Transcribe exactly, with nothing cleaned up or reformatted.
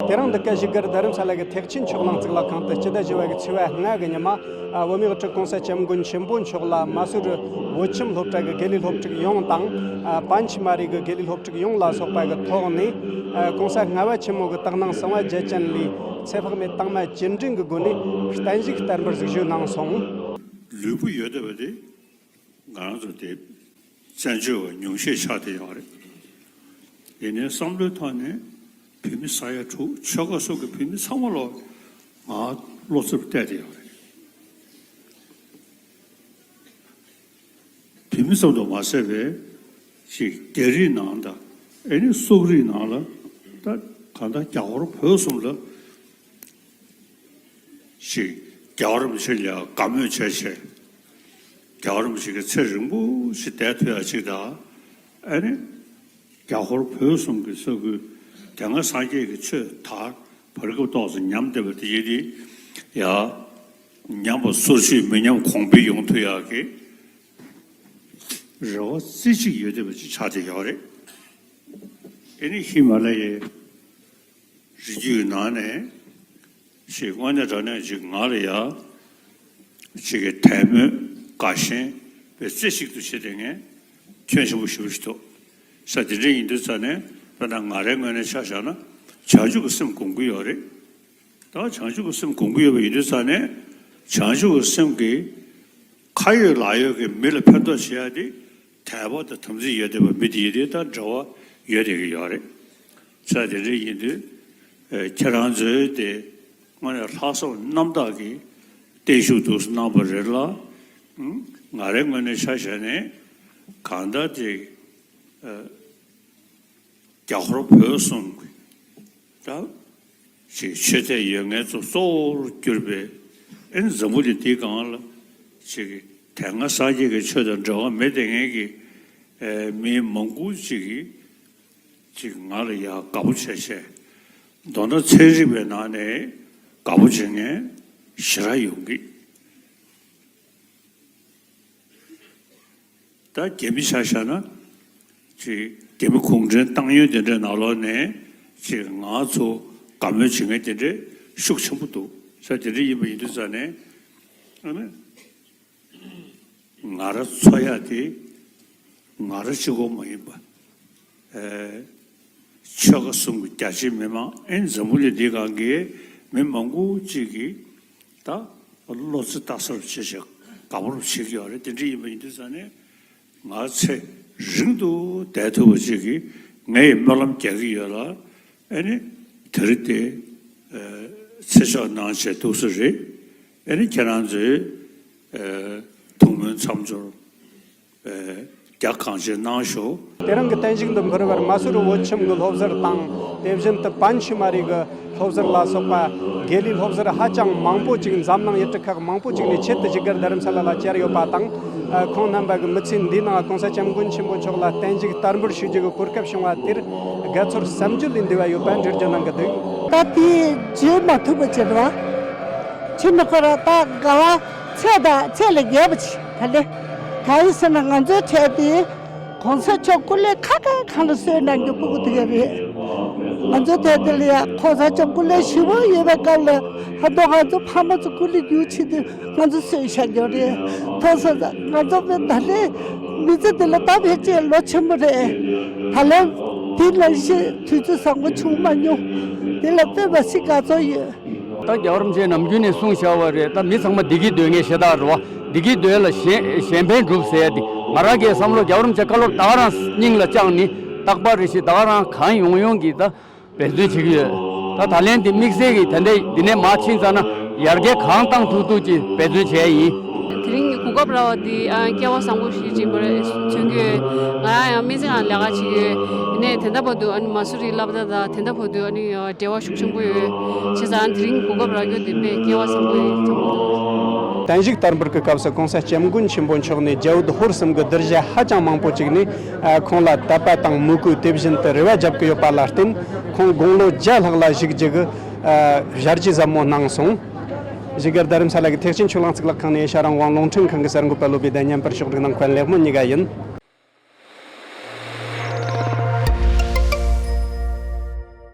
དེ་རིང་འདི་ག་བཞུགས་སྒར་རྡ་རམ་ས་ལ་གི་ཐེག་ཆེན་ཆོས་གླིང་གཙུག་ལག་ཁང་དུ་སྤྱི་ཟླ་བཞི་བ་གི་ཚེས་པ་ལྔ་གི་ཉི་མ། ཨ། བོད་མིའི་དབུ་ཁྲིད་༸གོང་ས་༸སྐྱབས་མགོན་ཆེན་པོ་མཆོག་ལ་མ་སུ་རི་བོད་ཁྱིམ་སློབ་གྲྭ་གི་དགེ་ལས་སློབ་ཕྲུག་ཡོངས་དང་། ཨ། པཎ་ཆེན་མ་རི་གི་དགེ་ལས་སློབ་ཕྲུག་ཡོངས་ལ་སོགས་པ་གི་ཐོག་ནས། ཨ། ༸གོང་ས་ལྔ་པ་ཆེན་མོ་གི་དག་སྣང་གསང་བ་རྒྱ་ཅན་ལས་ཚེ་དཔག་མེད་དྭངས་མ་བཅུད་འདྲེན་གྱི་སྒོ་ནས་བརྟན་བཞུགས་བསྟར་འབུལ་ཞུས་གནང་སོང་། ལུས་པོ་ཡོད་བསྡད་པ་དེ། ང་རང་ཚོ་དེ་བཙན་བྱོལ་བ་ཉུང་ཤས་ཆགས་བསྡད་ཡོད་རེད། ཡིན་ནའི་བསམ་བློའི་ཐོག་ནས་བོད་མི་ས་ཡ་དྲུག་ཆོལ་ཁ་གསུམ་གྱི་བོད་མི་ཚང་མ་ལ་ང་བློ་འཚབ་བལྟས་བསྡད་ཡོད་རེད། བོད་མི་ཙམ་དུ་མ་ཟད་པའི་ཅིག་རྒྱ་རིགས་ནང་དང་ཨེ་ནི་སོག་རིགས་ནང་ལ་ད་གང་ལྟར་རྒྱ་ཧོར་བོད་གསུམ་ལ། ཞིག་རྒྱལ་བ་རིན་པོ་ཆེ་ལ་དགའ་མོས་བྱས་བྱས། རྒྱལ་བ་རིན་པོ་ཆེ་གི་ཚེ་རིང་པོ་ཞིག་བསྡད་ཐུབ་ཡ་ཅིག་དང་། ཨ་ནི། རྒྱ་ཧོར་བོད་གསུམ་གྱི་ས་ཁུལ་དེ་སྔ་སངས་རྒྱས་ཀྱི་ཆོས་དར་བར་སྐབས་ཏོག་ཙམ་ཉམས་བསྡད་པ་དེ་ཡིན་ཏེ། ཡ། ཉམས་པ་སོར་ཆུད་མི་ཉམས་གོང་འཕེལ་ཡོང་ཐུབ་ཡ་གི་རེ་བ་རྩེ་གཅིག་ཡོད་བསྡད་པ་ཅིག་ཆགས་བསྡད་ཡོད་རེད། ཨེ་ནི་ཧི་མ་ལ་ཡའི་རི་རྒྱུད་ནང་ནས། ཞེས་དངོས་གནས་དྲང་གནས་ཅིག་ང་ལ་ཡ། ཅིག་གི་དད་མོས་དགའ་ཞེན་པའི་རྩེ་གཅིག་ཏུ་བྱེད་དེ་ངས་སྐྱོན་ཆེན་པོ་ཞེ་པོ་ཞིག་འདུག་ས། དེ་འདྲ་ཡིན་དུས་ཙ་ནས་དཔེར་ན་ང་རའི་ངོས་ནས་ཆ་བཞག་ན་བྱང་ཆུབ་ཀྱི་སེམས་སྒོམ་གྱི་ཡོད་རེད། ད་བྱང་ཆུབ་ཀྱི་སེམས་སྒོམ་གྱི་ཡོད་པ་ཡིན་དུས་ཙ་ནས་བྱང་ཆུབ་ཀྱི་སེམས་ཀྱིས་ཁ་ཡོད་ལག་ཡོད་ཀྱི་མི་ལ་ཕན་ཐོགས་བྱེད་ཡ་དེ། དད་པ་དང་དམ་ཚིག་ཡོད་བསྡད་པ་མི་དེ་ཡིན་དུས་ད་འབྲེལ་བ་ཡོད་བསྡད་ཀྱི་ཡོད་རེད། ས་དེ་འདྲ་ཡིན་དུས། ཨེ། ཁྱེད་རང་ཚོས་དེ་དངོས་གནས་ལྷག་བསམ་རྣམ་དག་གིས་བརྟན་བཞུགས་འདུག་སེ་གནང་བ་རེད་ལ། ཨང་། ང་རའི་ངོས་ནས་ཆ་བཞག་ནས་གང་ལྟར་དེ། ཨེ། རྒྱ་ཧོར་བོད་གསུམ་གྱི་ད་ཅིག་ཆོས་དད་ཡོད་མཁན་ཚོ་གཙོ་བོར་གྱུར་པའི་ཨེ་འཛམ་བུ་གླིང་འདིའི་སྒང་ལ་ཅིག་དེ་སྔ་སངས་རྒྱས་ཀྱི་ཆོས་དང་འབྲེལ་བ་མེད་བསྡད་མཁན་གྱི་ཨེ་མི་མང་པོ་ཅིག་གིས་ཅིག་ང་ལ་ཡ་དགའ་པོ་བྱས་བྱས། མདོར་ན་ཚན་རིག་པའི་ནང་ནས་དགའ་པོ་བྱེད་མཁན་ཞེ་དྲག་ཡོང་གི། ད་རྒྱ་མི་ཆ་བཞག་ན། ཅིག་རྒྱ་མི་གུང་ཁྲན་ཏང་ཡོན་དེ་འདྲའི་ནང་ལོགས་ནས་ཅིག་ང་ཚོ་དགའ་མོས་བྱེད་མཁན་དེ་འདྲའི་ཤུགས་ཆེན་པོ་འདུག་ས། དེ་འདྲ་ཡིན་པ་ཡིན་དུས་ཙ་ནས། ཨ་ནི། ང་རང་འཚོ་ཡ་དེ་ང་རང་གཅིག་པོ་མ་ཡིན་པ། ཨེ། ཆོལ་ཁ་གསུམ་གྱི་རྒྱ་ཆེའི་མི་མང་ཨེ་འཛམ་བུ་གླིང་འདིའི་སྒང་གི་མི་མང་པོ་ཅིག་གིས་ད་བློ་རྩེ་ལྟ་ས་རུ་བྱེད་བྱེད་དགའ་པོ་རུ་བྱེད་ཀྱི་ཡོད་རེད། དེ་འདྲ་ཡིན་པ་ཡིན་དུས་ཙང་ནས་ང་ཚེ་རིང་དུ་བསྡད་ཐུབ་པ་ཅིག་གིས་ངས་སྨོན་ལམ་རྒྱག་གི་ཡོད་ལ། ཨེ་ནི་དེ་རིང་དེ་ཚེ་ཆོག་གནང་བྱས་འདུག་སེ་རེད། ཨེ་ནི་ཁྱེད་རང་ཚོས་ཐུགས་སྨོན་མཚམས་སྦྱོར། རྒྱ་གང་ཆེ་གནང་ཤོག་དེ་རིང་གི་བརྟན་བཞུགས་འདི་འབུལ་བར་མ་སུ་རི་བོད་ཁྱིམ་གྱི་སློབ་ཟུར་དང་། དེ་བཞིན་དུ་པཎ་ཆེན་མ་རི་གི་སློབ་ཟུར་ལ་སོགས་པ་དགེ་ལས་སློབ་ཟུར་ཧ་ཅང་མང་པོ་ཅིག་འཛམ་གླིང་ཡུལ་གྲུ་ཁག་མང་པོ་ཅིག་ནས་ཆེད་དུ་བཞུགས་སྒར་རྡ་རམ་ས་ལ་ལ་བཅར་ཡོད་པ་དང་། ཁོང་རྣམ་པ་གི་མི་ཚེ་འདིའི་ནང་༸གོང་ས་༸སྐྱབས་མགོན་ཆེན་པོ་མཆོག་ལ་བརྟན་བཞུགས་བསྟར་འབུལ་ཞུ་རྒྱུ་གི་གོ་སྐབས་བྱུང་བ་དེར་དགའ་ཚོར་བསམ་བརྗོད་ལས་འདས་པ་ཡོད་པ་འགྲེལ་བརྗོད་གནང་གི་འདུག་ད་དེ་བརྗོད་མ་ཐུབ་པ་ཅིག་རེད་བ། ཆེན་མོ་ཁོ་ར་ད་དགའ་བ་ཚད་དང་ཚད་ལས་བརྒལ་བ་ཅིག་ག་ལེ། གང་ཡིན་ཟེར་ན་ང་ཚོའི་གྲས་དེ་༸གོང་ས་མཆོག་སྐུ་ལས་ཁ་ཁ་གང་ལ་གསོལ་གནང་རྒྱུ་སྤུ་གུ་དེ་ག་རེད། ང་ཚོའི་གྲས་དེ་ལ་ཡ་༸གོང་ས་མཆོག་སྐུ་ལས་ཞེ་པོ་ཡོད་པའི་སྐབས་ལ་ཧ་ཏོ་ང་ཚོ་ཕ་མ་ཚོ་སྐུ་ལས་རྒྱུག་ཆེད་དུ་ང་ཚོ་གསོས་བཞག་རྒྱུ་རེད། ཐོག་ས་ང་ཚོ་བས་ད་ལས་མི་ཚེ་དེ་ལ་ད་ཕལ་ཆེར་ལོ་ཆེན་པོ་རེད། ད་ལན་དེ་ལ་ཤི་དུས་ཚོད་བཟང་པོ་བྱུང་མ་མྱོང་། དེ་ལ་དཔེ་མ་སྲིད་དགའ་ཚོར་ཡོད། ད་རྒྱལ་བ་རིན་པོ་ཆེས་ནམ་རྒྱུན་ནས་གསུངས་བཞག་པ་རེད། ད་མི་ཚང་མ་བདེ་སྐྱིད་འདོད་མཁན་ཤ་སྟག་རེད་བ། བདེ་སྐྱིད་འདོད་ལ་གཞན་གཞན་ཕན་སྒྲུབ་ཟེར་ཡ་དེ་ང་རང་གི་བསམ་བློ་རྒྱལ་བ་རིན་པོ་ཆེ་བཀའ་སློབ་ད་ག་རང་སྙིང་ལ་བཅངས་ནས་རྟག་པར་རེ་ཞིག་ད་ག་རང་གང་ཡོང་ཡོང་གི་ད་འབད་བརྩོན་བྱེད་ཀྱི་ཡོད། ད་ད་ལན་དེ་དམིགས་བསལ་གྱི་ད་ལྟའི་འདི་ནས་མར་ཕྱིན་ཙང་ན་ཡར་རྒྱས་གང་བཏང་ཐུབ་ཐུབ་ཀྱི་འབད་བརྩོན་བྱས་ཡིན། དེ་རིང་གི་གོ་སྐབས་རག་པ་འདི་ཨ་སྐལ་བ་བཟང་པོ་ཞིག་ཅིག་མ་རེད་མཚོན་གྱི་ཡོད། ང་རང་ཡང་སྨན་རྩིས་ཁང་ལས་ཀ་བྱེད་ཀྱི་ཡོད། ཡིན་ནའི་དེ་འདྲ་བར་དུ་ཨ་ནི་མ་སུ་རི་སློབ་གྲྭ་དང་དེ་འདྲ་བར་དུ་ཨ་ནི་འབྲེལ་བ་ཤུགས་ཆེན་པོ་ཡོད། བྱས་ཙང་དེ་རིང་གི་གོ་སྐབས་རག་རྒྱུ་དེ་དཔེ་སྐལ་བ་བཟང་པོ་ཡིན་བསམ་གྱི་འདུག་བརྟན་བཞུགས་བསྟར་འབུལ་གྱི་སྐབས་སུ་༸གོང་ས་༸སྐྱབས་མགོན་ཆེན་པོ་མཆོག་ནས་རྒྱ་བོད་ཧོར་གསུམ་གྱི་གདུལ་བྱ་ཧ་ཅང་མང་པོ་ཅིག་ནས་ཨ་ཁོང་ལ་དད་པ་དང་མོས་གུས། དེ་བཞིན་དུ་རེ་བ་བརྒྱབ་ཀྱི་ཡོད་པ་ལ་བརྟེན་ཁོང་དགུང་ལོ་བརྒྱ་ལྷག་ལ་བཞུགས་རྒྱུ་གི་ཨ་ཞལ་གྱིས་ཟབ་མོ་གནང་སོང་། བཞུགས་སྒར་རྡ་རམ་ས་ལ་གི་ཐེག་ཆེན་ཆོས་གླིང་གཙུག་ལག་ཁང་ནས་ཨེ་ཤ་རང་དབང་རླུང་འཕྲིན་ཁང་གི་གསར་འགོད་པ་བློ་བྷེ་དང་མཉམ་པར་ཕྱོགས་སྒྲིག་གནང་མཁན་ལེགས་སྨོན་གཉིས་ཀ་ཡིན།